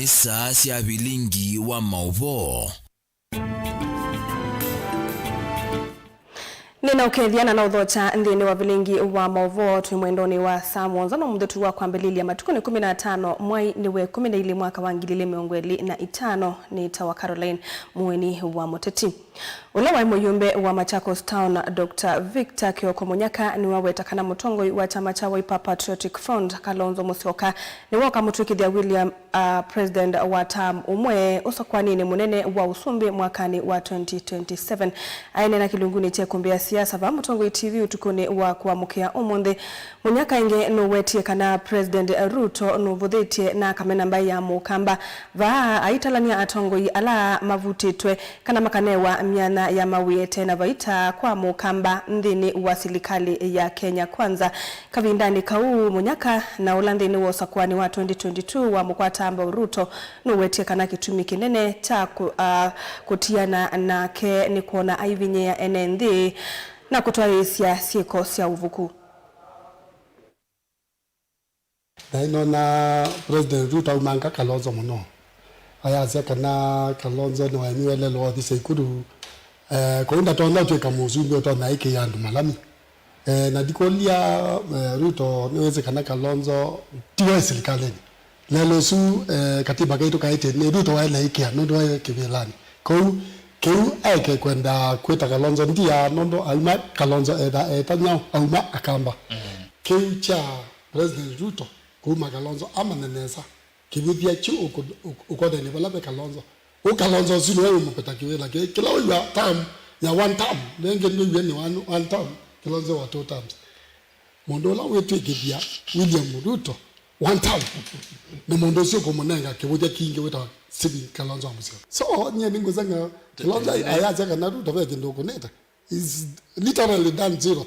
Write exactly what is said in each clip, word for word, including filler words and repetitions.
Saa sya vilingi wa maũvoo. Nĩnaũkethya na naũthokya nthĩnĩ wa vilingi wa maũvoo twĩ mwendonĩ wa saa mũonza na mũthya wa kwambĩlĩlya matukũ nĩ kũmi na atano mwai nĩ wa ĩkũmi na ilĩ mwaka wa ngili ilĩ mĩongo ĩlĩ na itano. Nĩtawa Caroline Mũeni wa Mũteti. Ũla waĩ mũyũmbe wa Machakos Town, Doctor Victor Kioko Munyaka, nĩwaweta kana mũtongoi wa kyama kya Wiper Patriotic Front, Kalonzo Musyoka, nĩwe ũkamũtw'ĩkĩthya William, uh, President wa term ũmwe ũsakũanĩnĩ mũnene wa ũsumbĩ mwakanĩ wa twenty twenty-seven. Aineena kĩlungunĩ kya ĩkũmbĩ ya siasa vaa Mũtongoi T V ũtukũnĩ wa kũamũkĩa ũmũnthĩ, Munyaka ĩngĩ nũwetie kana President Ruto nũvũthĩtye na akamena mbaĩ ya Mũkamba. Vaa aitalany'a atongoi ala mavutĩtwe kana makanewa myanya ya mawĩa ĩte na vaita kwa Mũkamba nthĩnĩ wa silikalĩ ya Kenya Kwanza. Kavindanĩ kau, Munyaka na ũla nthĩnĩ wa ũsakũani wa twenty twenty-two wamũkwata mbau Ruto, nũwetie kana kĩtumi kĩnene kya kũ-, a, kũtiana nake nĩ kwona aivinyĩĩa ene nthĩ na kũtwaĩĩsya syĩko sya ũvuku. Naĩ nona President Ruto aumanga Kalonzo mũno. Ayasya kana Kalonzo nĩwaemiwe lelũ wathi sya ikulu. Eh, kwoou ndatonya ũtw'ĩka mũsumbĩ ũtonya ĩkĩĩa andũ malami. Eh, na ndikũlya, eh, Ruto nĩwĩsĩ kana Kalonzo tiwe silikalĩnĩ. Lelũ ũsu, eh, katiba kaitũ kaĩtĩ nĩ Ruto waĩle ĩkĩa nũndũ waĩ kĩvĩlanĩ. Kwoou kĩu aeke kwenda kwĩta Kalonzo ndia nũndũ auma Kalonzo etha etanyao auma Akamba. Kĩu kya President Ruto kũuma Kalonzo amanya nesa kĩvũthya kyu ũkũ-, ũkũ-, ũkonenĩ vala ve Kalonzo. Ũ Kalonzo ũsu nĩwe wĩmũpeta kĩwĩla kĩ-, kĩla wĩw'a term ya one term, nengĩ ndwĩw'e nĩ one, one term, Kalonzo wa two terms. Mũndũ ũla wĩtw'ĩkĩthya William Ruto one term, nĩ mũndũ ũsu ũkũmũnenga kĩvũthya kingĩ wĩtawa Stephen Kalonzo wa Musyoka. So, nyie nĩngũseng'a Kalonzo ayasya kana Ruto ve kĩndũ ũkũnĩte. Is literally done zero.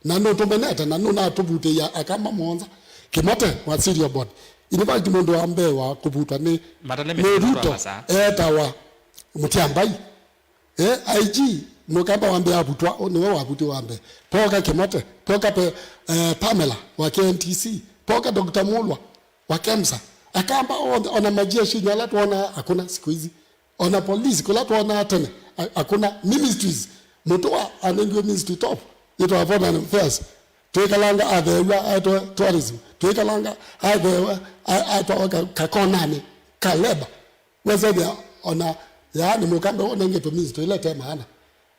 Na nũtũmenete, na nũnatũvutĩĩa Akamba mũonza. Kĩmate wa Serial Board. In fact, mũndũ wa mbee wa kũvutwa nĩ, nĩ Ruto etawa Mũtiambai. Eh, I G, Mũkamba wa mbee avutwa, nĩwe wavutĩ wa mbee. Poka Kĩmate, poka pe, eh, Pamela wa K N T C, poka Doctor Mulwa wa KEMSA. Akamba onthe, ona majeshi ala twona hakuna siku hizi. Ona police, kũla twonaa tene, a-, hakuna ministries. Mũtũa anengiwe ministry top, yĩtawa Foreign Affairs. Twĩkalanga atheew'a aetwe tourism. Twĩkalanga atheew'a a-, atwawa ka-, kakonanĩ ka labor. Wesethĩa ona, yaani, Mũkamba ũnengetwe ministry ĩla ĩte maana.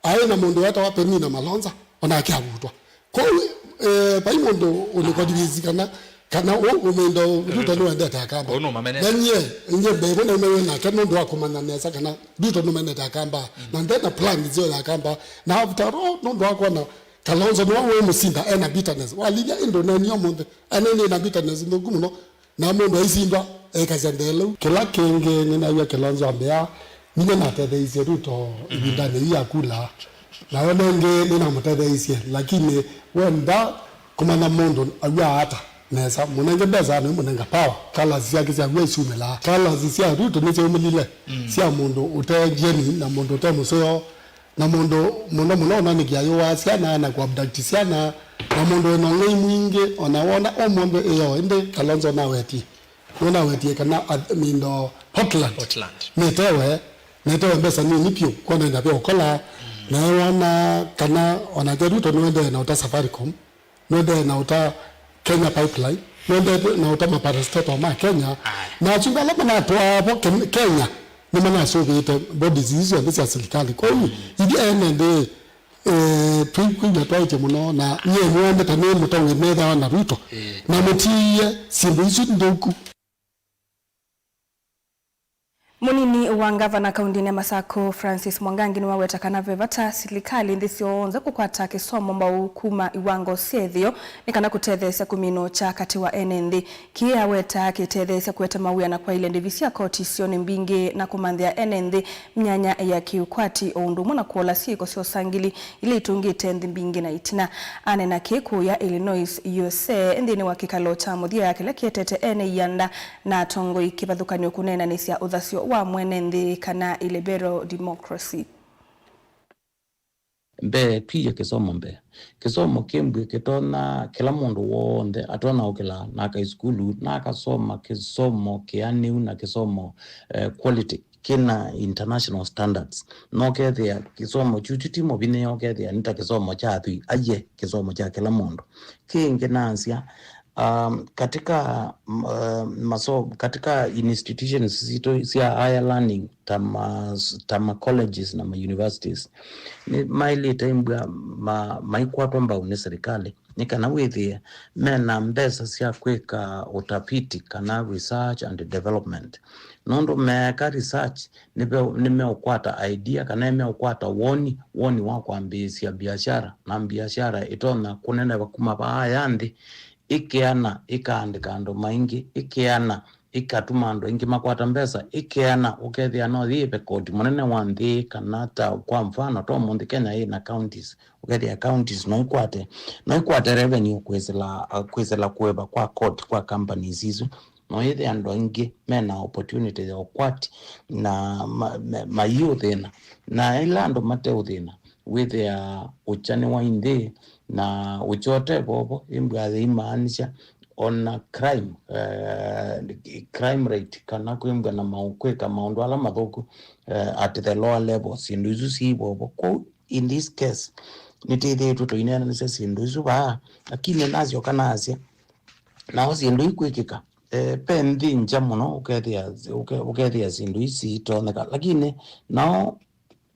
Aĩ na mũndũ wetawa Penina Malonza, onake avutwa. Kwoou, eh, vai mũndũ ũnĩkodiwĩsi kana, kana ũ-, ũmĩndo Ruto nĩwendete Akamba. Ũũ nũmamenete. Na nyie, nyie mbee ĩmwe naumew'e nake nũndũ wa kũmanya nesa kana Ruto nũmenete Akamba. Na nde na plan nzeo ya Akamba. Na after all, nũndũ wa kwona Kalonzo nĩwe wĩ mũsinda, ena bitterness. Walilya ĩndũ neni ũmũnthĩ, anene na bitterness nthũku mũno. Na mũndũ aisindwa ekasya ndelũ. Kĩla kĩngĩ nĩnaw'a Kalonzo ambĩa, ninyie natetheeisye Ruto ĩvindanĩ yĩu ya kula. Nayo nengĩ nĩnamũtetheeisye, lakini wenda kũmanya mũndũ aw'aa ata nesa, mũnenge mbesa na ũimũnenga power. Kalasi syake syaw'a isyumĩlaa. Kalasi sya Ruto nĩsyaumĩlile, sya mũndũ ũte jeni na mũndũ ũte mũseo. Na mũndũ mũno mũno ũnanĩkĩa yũaa syana na kũabduct syana, na mũndũ wĩna ũng'ei mwingĩ, ona wona ũmũnthĩ ĩyo, ĩndĩ Kalonzo nawetie. Nũnawetie kana ath-, mindo Portland. Portland. Nĩtewe, nĩtewe mbesa nini vyũ, kwona ĩna vya ũkola, na ewona kana onake Ruto nũendee na ũta Safaricom. Nũendee na ũta Kenya Pipeline, nũendee na ũta maparastatal ma Kenya, na asungu ala manatwaa vo Ken-, Kenya nĩmanasũvĩĩte bodies isu syonthe sya silikalĩ. Kwoou ithyĩ ene nthĩ, eh, twĩkwĩw'a twaĩtye mũno, na nyie nĩwendete nĩ mũtongoi methawa na Ruto, na mũtiie syĩndũ isu nthũku. Mũnini wa ngavana kaũndĩnĩ ya Masakũ, Francis Mwangangi, nĩwaweta kana ve vata silikalĩ nthĩ syonthe kũkwata kĩsomo mbau kuma iwango sya ĩtheo nĩ kana kũtetheesya kũmina ũkya katĩ wa ene nthĩ. Kĩĩ aweta kĩtetheesya kũete mawĩa na kwaĩlya ndĩvi sya koti syoonĩ mbingĩ na kũmanthĩa ene nthĩ myanya ya kĩũkwati, o ũndũ ũmwe na kũola syĩko sya ũsangili ila itũngĩte nthĩ mbingĩ na ĩtina. Aneena kĩĩ kũũya Illinois, U S A, nthĩnĩ wa kĩkalo kya mũthya kĩla kĩetete ene ianda na atongoi kĩvathũkany'o kũneenanĩsya ũthasyo wa mwene nthĩ kana illiberal democracy. mbee, twiie kĩsomo mbee. Kĩsomo kĩmbw'ĩ kĩtonya, kĩla mũndũ w'onthe atonya ũkĩla na akai sukulu na akasoma kĩsomo kĩanĩu na kĩsomo, eh, quality kĩna international standards. No kethĩa kĩsomo kyu kyu ti mũvinyĩe, ũkethĩa nĩ ta kĩsomo kya athwii, aiye, kĩsomo kya kĩla mũndũ. Kĩngĩ nasya, um, katika, m- uh, maso katika institutions sitũ sya higher learning ta ma, ta ma colleges na ma universities, nĩ maĩlĩte mbwa ma, maikwatwa mbau nĩ serikali, nĩ kana wĩthĩe mena mbesa sya kwĩka ũtafiti kana research and development. Nũndũ meeka research, nĩve- nĩmeũkwata idea kana nĩmeũkwata woni, woni wa kwambĩĩsya biashara, na biashara ĩtonya kũneneva kuma vaa ya nthĩ, ĩkeana, ĩkaandĩka andũ maingĩ, ĩkeana, ĩkatuma andũ aingĩ makwata mbesa, ĩkeana, ũkethĩa no yĩve koti mũnene wa nthĩ, kana ta kwa mfano, to mũnthĩ Kenya yĩ na counties, ũkethĩa counties no ikwate, no ikwate revenue kwĩsĩla, kwĩsĩla kũĩva kwa court kwa companies isu. No yĩthĩa andũ aingĩ mena opportunity ya ũkwati na ma- ma- maiũthĩna. Na ĩla andũ mateũthĩna, wĩthĩa ũkya nĩ wa nthĩ, na ũkya ũte vovo, ĩmbwa yĩimaanisya ona crime, eh, crime rate, kana kwĩmbwa na mau- kwĩka maũndũ ala mathũku, eh, at the lower level, syĩndũ isu syĩ vovo. Kwoou, in this case, nĩtĩthĩĩtwe tũineenanĩsya syĩndũ isu vaa, lakini nasyoka nasya, nao syĩndũ ikwĩkĩka, eh, ve nthĩ ngya mũno ũkethĩa, ũke- ũkethĩa syĩndũ isi itonyeka, lakini nao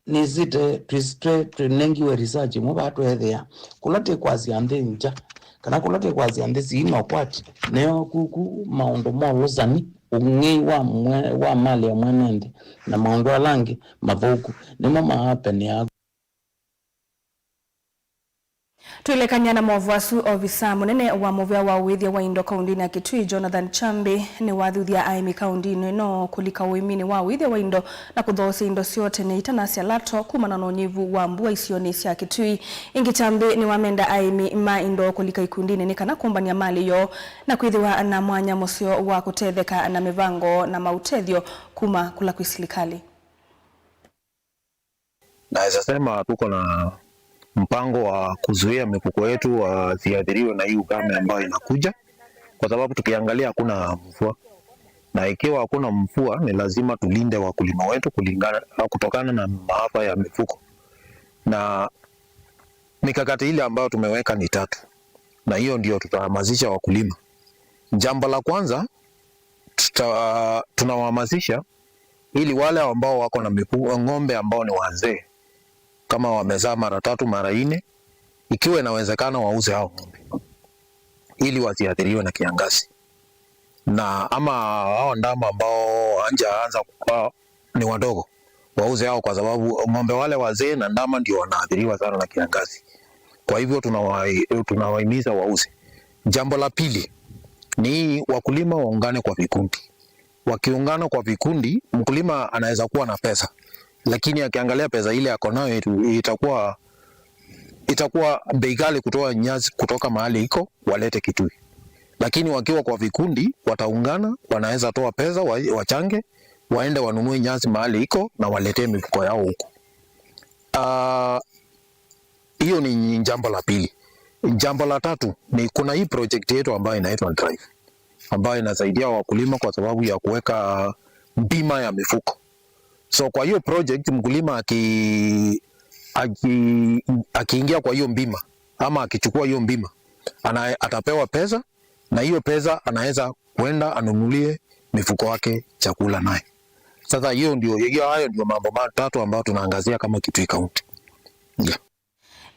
nĩsĩte twĩ- twe- tũnengiwe research ĩmwe vaa tweethĩa kũla twĩkwasya nthĩ ngya, kana kũla twĩkwasya nthĩ sii na ũkwati, nĩyo kuku maũndũ ma ũlũsani, ũng'ei wa mwe- wa malĩ ya mwene nthĩ, na maũndũ ala angĩ mathũku nĩmo maapenea. Twĩlekany'a na maũvoo asu, ovisa mũnene wa mũvĩa wa ũĩthya wa indo kaũndĩnĩ ya Kitui, Jonathan Chambi, nĩwathuthya aĩmi kaũndĩnĩ ĩno kũlika ũĩminĩ wa ũĩthya wa indo na kũthoosya indo syoo tene itanasya lato kumana na ũnyivu wa mbua isionĩ sya Kitui. Ĩngĩ, Chambi nĩwamenda aĩmi ma indo kũlika ikundinĩ nĩ kana kũmbany'a malĩ yoo na kwĩthĩwa na mwanya mũseo wa kũtetheka na mĩvango na maũtethyo kuma kũla kwĩ silikalĩ. Naweza sema tuko na mpango wa kuzuia mifugo yetu wasiathiriwe na hii ukame ambayo inakuja, kwa sababu tukiangalia hakuna mvua, na ikiwa hakuna mvua ni lazima tulinde wakulima wetu kulingana, kutokana na maafa ya mifugo. Na mikakati ile ambayo tumeweka ni tatu, na hiyo ndio tutahamasisha wakulima. Jambo la kwanza, tuta, tunawahamasisha ili wale ambao wako na mifugo, ng'ombe ambao ni wazee, kama wamezaa mara tatu, mara nne, ikiwa inawezekana, wauze hao ng'ombe ili wasiathiriwe na kiangazi. Na ama hao ndama ambao hawajaanza kukua ni wadogo, wauze hao, kwa sababu ng'ombe wale wazee na ndama ndio wanaathiriwa sana na kiangazi. Kwa hivyo tunawa- tunawahimiza wauze. Jambo la pili ni wakulima waungane kwa vikundi. Wakiungana kwa vikundi, mkulima anaweza kuwa na pesa, lakini akiangalia pesa ile ako nayo itu- itakuwa, itakuwa bei ghali kutoa nyasi kutoka mahali iko walete Kitui. Lakini wakiwa kwa vikundi, wataungana, wanaweza toa pesa wa- wachange, waende wanunue nyasi mahali iko na waletee mifugo yao huku. Ah, hiyo ni jambo la pili. Jambo la tatu ni kuna hii project yetu ambayo inaitwa Drive, ambayo inasaidia wakulima kwa sababu ya kuweka bima ya mifugo. So kwa hiyo project, mkulima aki- aki- akiingia kwa hiyo bima ama akichukua hiyo bima, ana- atapewa pesa, na hiyo pesa anaweza kwenda anunulie mifugo wake chakula naye. Sasa hiyo ndio, hiyo, hayo ndio mambo matatu ambayo tunaangazia kama Kitui County. Yeah.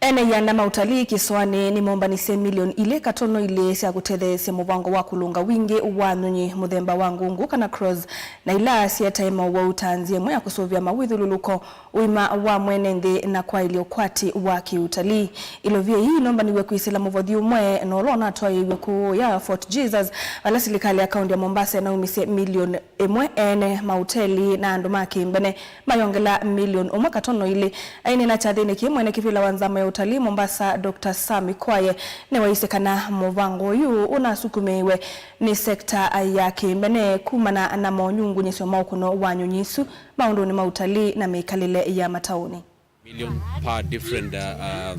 Ene ianda ma ũtalii kĩsoanĩ nĩmombanisye milioni ilĩ katono ilĩ sya kũtetheesya mũvango wa kũlũnga wingĩ wa nyũnyi mũthemba wa ngungu kana crows, na ila syetae mowau ta nzĩa ĩmwe ya kũsũvĩa mawĩthyũlũlũko, ũima wa mwene nthĩ na kwaĩlya ũkwati wa kĩũtalii. Ilovia ii inombaniw'e kwĩsĩla mũvothi ũmwe na ũla ũnatwaĩĩw'e kũũ ya Fort Jesus, vala silikalĩ ya kaũntĩ ya Mombasa ĩnaumisye milioni ĩmwe ene maũteli na andũ ma kĩmbene mayongela milioni ũmwe katono ilĩ. Aineena kyathĩnĩ kĩĩ, mwene kĩvĩla wa nzama ya ũtalii Mombasa, Doctor Sami Kwaye, nĩwaisye kana mũvango ũyũ ũnasukumĩĩwe nĩ sekta ya kĩmbene kumana na monyungunyĩsyo ma ũkũno wa nyũnyi isu maũndũnĩ ma ũtalii na mĩkalĩle ya mataũni. million per different uh,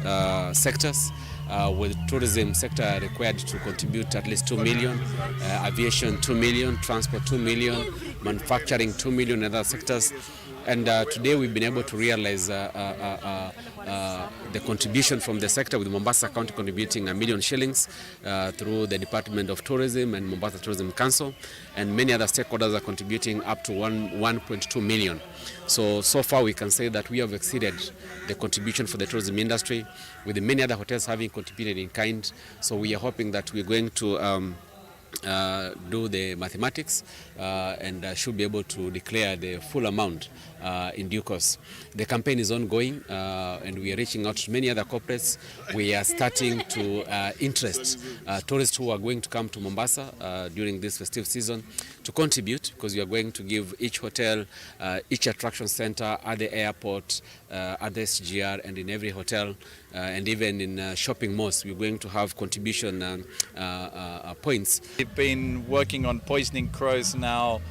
uh, uh, sectors, uh, with tourism sector required to contribute at least two million, uh, aviation two million, transport two million, manufacturing two million, and other sectors. And uh, today we've been able to realize uh, uh, uh, uh, uh, the contribution from the sector, with Mombasa County contributing a million shillings uh, through the Department of Tourism and Mombasa Tourism Council, and many other stakeholders are contributing up to one, one point two million. So, so far we can say that we have exceeded the contribution for the tourism industry, with many other hotels having contributed in kind. So we are hoping that we're going to um, uh, do the mathematics uh, and uh, should be able to declare the full amount uh, in due course. The campaign is ongoing uh, and we are reaching out to many other corporates. We are starting to uh, interest uh, tourists who are going to come to Mombasa uh, during this festive season to contribute, because we are going to give each hotel, uh, each attraction center at the airport, uh, at the S G R, and in every hotel, uh, and even in uh, shopping malls, we're going to have contribution um, uh, uh, uh, points. We've been working on poisoning crows now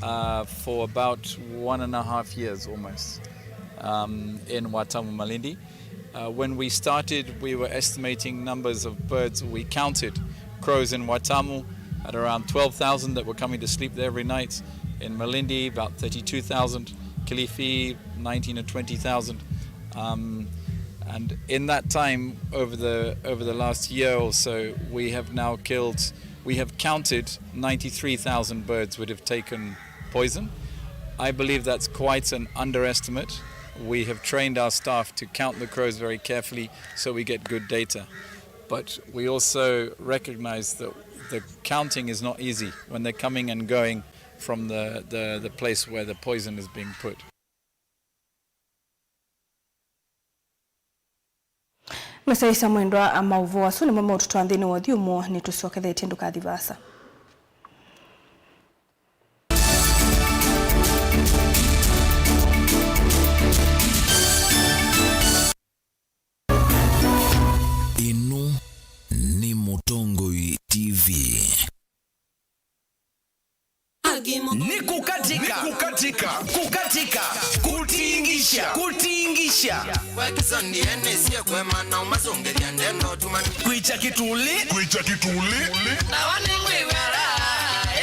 uh, for about one and a half years almost um, in Watamu, Malindi. Uh, when we started, we were estimating numbers of birds. We counted crows in Watamu at around twelve thousand that were coming to sleep there every night. In Malindi, about thirty-two thousand. Kilifi, nineteen or twenty thousand. Um, and in that time, over the over the last year or so, we have now killed, we have counted ninety-three thousand birds would have taken poison. I believe that's quite an underestimate. We have trained our staff to count the crows very carefully so we get good data. But we also recognize that the counting is not easy when they're coming and going from the, the, the place where the poison is being put. Mũsyaĩĩsya mwendwa, maũvoo asu nĩmo maũtũtwaa nthĩnĩ wa ũthyũmũo. Nĩtũsyokethetye, ndũkathi vaasa. Ĩno nĩ Mũtongoi T V. Nĩ kũkatika. Nĩ kũkatika. Kũkatika. Kũtingisha. Kũtingisha. Kwakisoni ene sie kwema na umasongethya ndeno tumani. Kwicha kituli. Kwicha kituli. Nawa ningwĩw'ara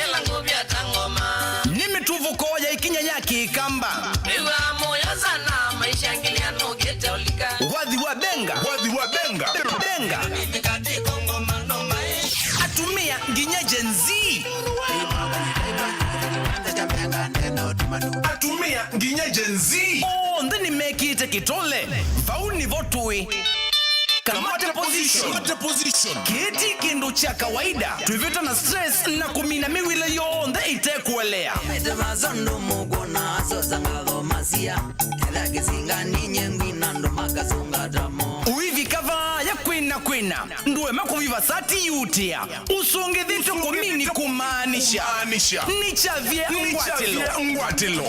ĩla ngũvya ta ngoma. Nĩ mĩtũvũko ya ikinya ya Kĩkamba. Nĩw'a mũyo sana, maisha nginya nũkĩte ũlika. Wathi wa benga. Wathi wa benga. Benga. Atumĩa nginya Gen Z. Atumĩa nginya Gen Z. Onthe nĩmekĩte kĩtole. Vau nĩvo tũĩ. Kamata position. Kamata position. Kĩĩ ti kĩndũ kya kawaida. Twĩvĩtwa na stress na kũmina mĩwĩle yonthe ĩtekũelea. Mĩtĩ maso ndũmũkwona asosa ngatho masia. Etha kĩsinga ninye ngwina andũ makasũnga tamo. Ũivika vaya kwĩna kwĩna. Ndũema kũviva sati yutia. Ũsũngĩthĩtwe kũmini kũmaanisha. Nĩkyavye ngwatĩlo.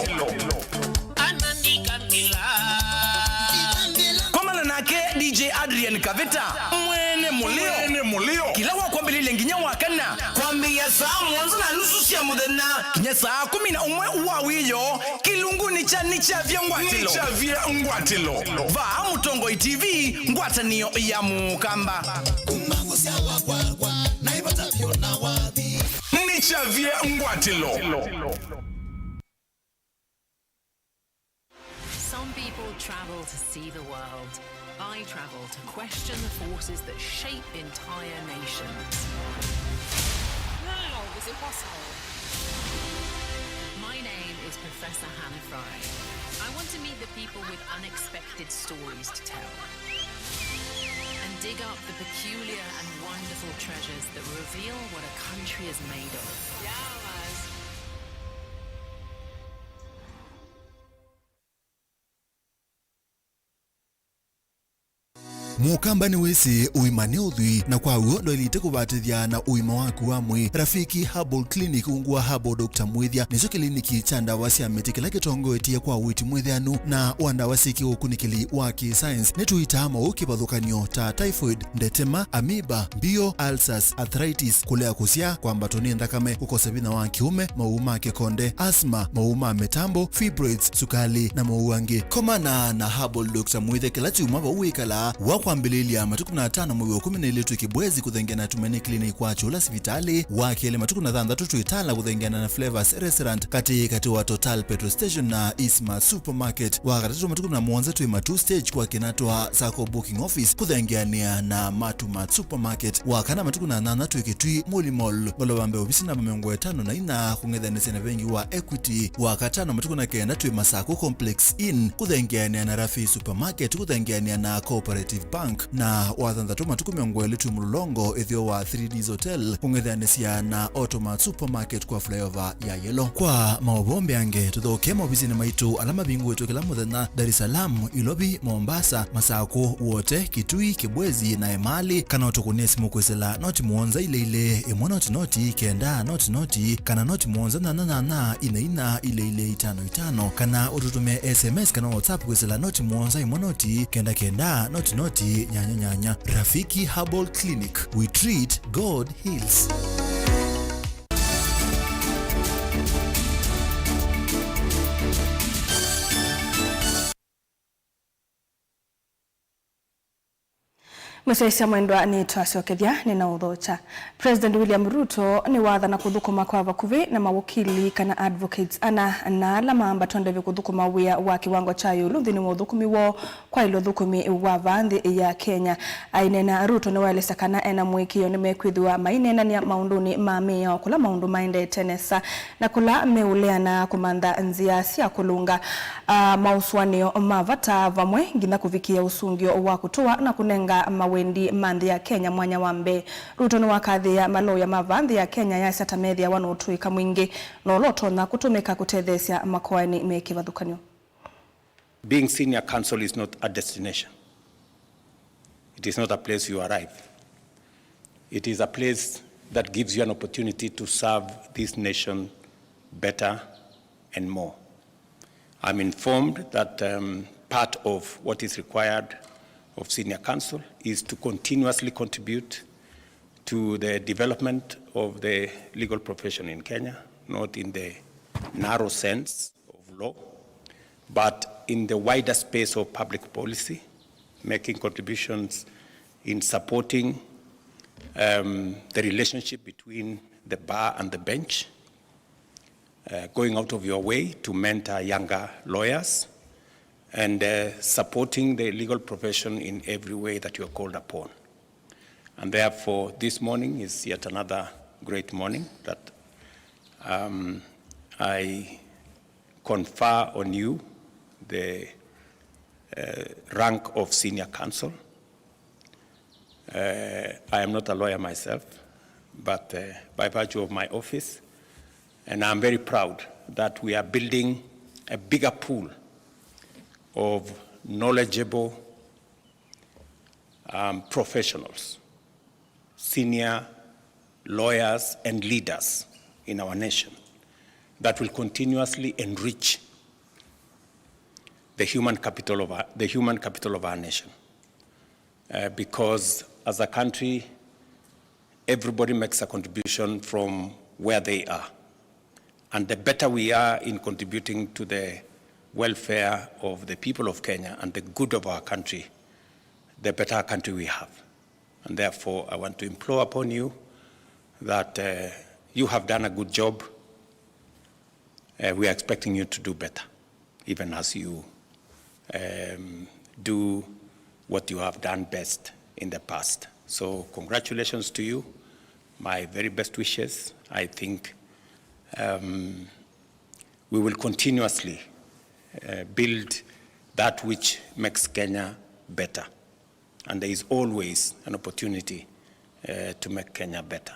Komana nake D J Adrian Kavita, mwene mũlĩo. Mwene mũlĩo. Kĩla wa kwambĩlĩlya nginya wa kana. Kwambĩĩa saa mũonza na nusu sya mũthenya. Nginya saa kũmi na ũmwe wa wĩoo. Kĩlungunĩ kya Nĩkyavye ngwatĩlo. Nĩkyavye ngwatĩlo. Vaa Mũtongoi T V, ngwatanĩo ya Mũkamba. Kuma kũsyawa kwakwa, naĩ vata vyũ na wathi. Nĩkyavye ngwatĩlo. Some people travel to see the world. I travel to question the forces that shape entire nations. How is it possible? My name is Professor Hannah Fry. I want to meet the people with unexpected stories to tell and dig up the peculiar and wonderful treasures that reveal what a country is made of. Yeah, man. Mũkamba nĩwĩsĩ ũima nĩ ũthwii, na kwa w'o ndwaĩlĩte kũvatĩthya na ũima waku wa mwĩĩ. Rafiki Herbal Clinic ungu wa Herbal Doctor Mwĩthya nĩkyo kĩliniki kya ndawa sya mĩtĩ kĩla kĩtongoetye kwa ũiiti mwĩtheanu na wa ndawa syĩ kĩũkunĩkĩli wa kĩ-science. Nĩtũitaa maũũ kĩvathũkany'o ta typhoid, ndetema, amoeba, mbio, ulcers, arthritis, kũlea kũsyaa, kwambatwa nĩ nthakame, kũkosa vinya wa kĩũme, maũũ ma kĩkonde, asthma, maũũ ma mĩtambo, fibroids, sukali, na maũũ angĩ. Komana na Herbal Doctor Mwĩthya kĩla kyumwa vau wĩkalaa. Wa kwambĩlĩlya matukũ kũmi na atano mwei wa ĩkũmi na ĩlĩ twĩ Kibwezi kũthengeana na Tumaini Clinic kwa Kyũla sivitalĩ. Wa kelĩ matukũ kũmi na thanthatũ twĩ Tala kũthengeana na Flavors Restaurant katĩ katĩ wa Total Petrol Station na Eastmart Supermarket. Wa katatũ matukũ kũmi na mũonza twĩ Matuu Stage kwa Kinatwa Sacco Booking Office kũthengeanĩa na Matumat Supermarket. Wa kana matukũ kũmi na nyanya twĩ Kitui Muli Mall, ngolova mbee ovisi namba mĩongo ĩtano na inya kũng'ethanĩsya na vengi wa Equity. Wa katano matukũ kũmi na kenda twĩ Masaku Complex Inn kũthengeanĩa na Rafi Supermarket kũthengeanĩa na Cooperative Bank. Na wa thanthatũ matukũ mĩongo ĩlĩ twĩ Mlolongo ĩtheo wa three Ds Hotel kũng'ethanĩsya na Automat Supermarket kwa flyover ya Yellow. Kwa maũvoo mbeange, tũthokee maovisinĩ maitũ ala mavingũĩtwe kĩla mũthenya, Dar es Salaam, Ilovi, Mombasa, Masakũ, Wote, Kitui, Kibwezi na Emali, kana ũtũkũnĩe simũ kwĩsĩla noti mũonza ilĩ ilĩ, ĩmwe noti noti, kenda noti noti, kana noti mũonza nyanya nyanya, inya inya, ilĩ ilĩ, itano itano, kana ũtũtũmĩe S M S kana WhatsApp kwĩsĩla noti mũonza ĩmwe noti, kenda kenda, noti noti, nyanya nyanya. Rafiki Herbal Clinic, we treat, God heals. Mũsyaĩĩsya mwendwa, nĩtwasyokethya nĩnaũthokya. President William Ruto nĩwathana kũthũkũma kwa vakuvĩ na mawokili kana advocates ana na ala maambatwa ndeve kũthũkũma wĩa wa kĩwango kya ĩũlũ nthĩnĩ wa ũthũkũmi woo kwaĩlwe ũthũkũmi wa vaa nthĩ ya Kenya. Aineena, Ruto nĩwaelesya kana ena mũĩkĩĩo nĩmekwĩthĩwa maineenanĩa maũndũnĩ ma mĩao kũla maũndũ maendete nesa na kũla meũleana kũmantha nzĩa sya kũlũnga, a, maũsũanĩo ma vata vamwe nginya kũvikĩa ũsũngĩo wa kũtũa na kũnenga mawendi ma nthĩ ya Kenya mwanya wa mbee. Ruto nĩwakathĩĩa maloya ma vaa nthĩ ya Kenya ayasya ta methĩawa na ũtũĩka mwingĩ na ũla ũtonya kũtũmĩka kũtetheesya makoani me kĩvathũkany'o. Being senior counsel is not a destination. It is not a place you arrive. It is a place that gives you an opportunity to serve this nation better and more. I'm informed that, um, part of what is required of senior counsel is to continuously contribute to the development of the legal profession in Kenya, not in the narrow sense of law, but in the wider space of public policy, making contributions in supporting, um, the relationship between the bar and the bench, uh, going out of your way to mentor younger lawyers, and, uh, supporting the legal profession in every way that you are called upon. And therefore, this morning is yet another great morning that, um, I confer on you the, uh, rank of senior counsel. Uh, I am not a lawyer myself, but, uh, by virtue of my office, and I'm very proud that we are building a bigger pool of knowledgeable, um, professionals, senior lawyers and leaders in our nation that will continuously enrich the human capital of our, the human capital of our nation. Uh, because as a country, everybody makes a contribution from where they are. And the better we are in contributing to the welfare of the people of Kenya and the good of our country, the better country we have. And therefore, I want to implore upon you that, uh, you have done a good job. Uh, we are expecting you to do better, even as you, um, do what you have done best in the past. So, congratulations to you. My very best wishes. I think, um, we will continuously, uh, build that which makes Kenya better. And there is always an opportunity, uh, to make Kenya better.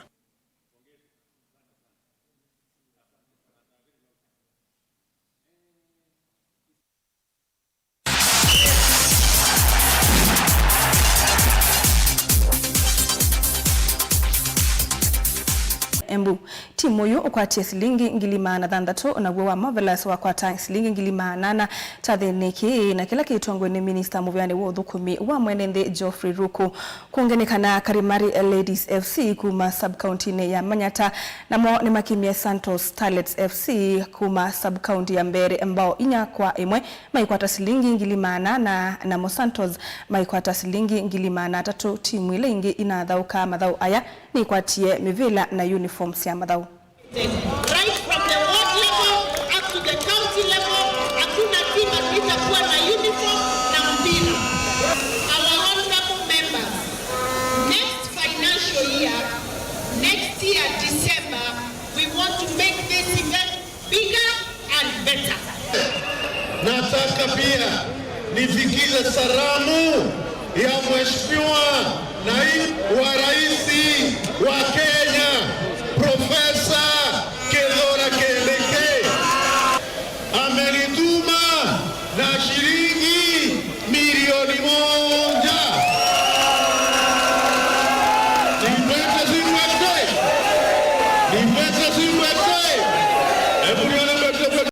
Embu. Timu ũyũ ũkwatie silingi ngili maana thanthatũ, naw'o wa Marvelous wakwata silingi ngili maana ana kyathĩnĩ kĩĩ, na kĩla kĩtongoew'e nĩ minista mũvĩanĩ wa ũthũkũmi wa mwene nthĩ Geoffrey Ruku. Kũngĩ nĩ kana Karimari Ladies F C kuma sub-county-inĩ ya Manyata, namo nĩmakimie Santos Starlets F C kuma sub-county ya Mbeere mbao inya kwa ĩmwe, maikwata silingi ngili maana ana, namo Santos maikwata silingi ngili maana atatũ. Timu ila ingĩ inathaũka mathaũ aya nĩikwatie mĩvĩla na uniform sya mathaũ. Right from the ward level up to the county level, hakuna timu itakuwa na uniform na mpira. Our honorable members, next financial year, next year December, we want to make this event bigger and better. Nataka pia nifikishe salamu ya Mheshimiwa Naibu wa Rais wa Kenya.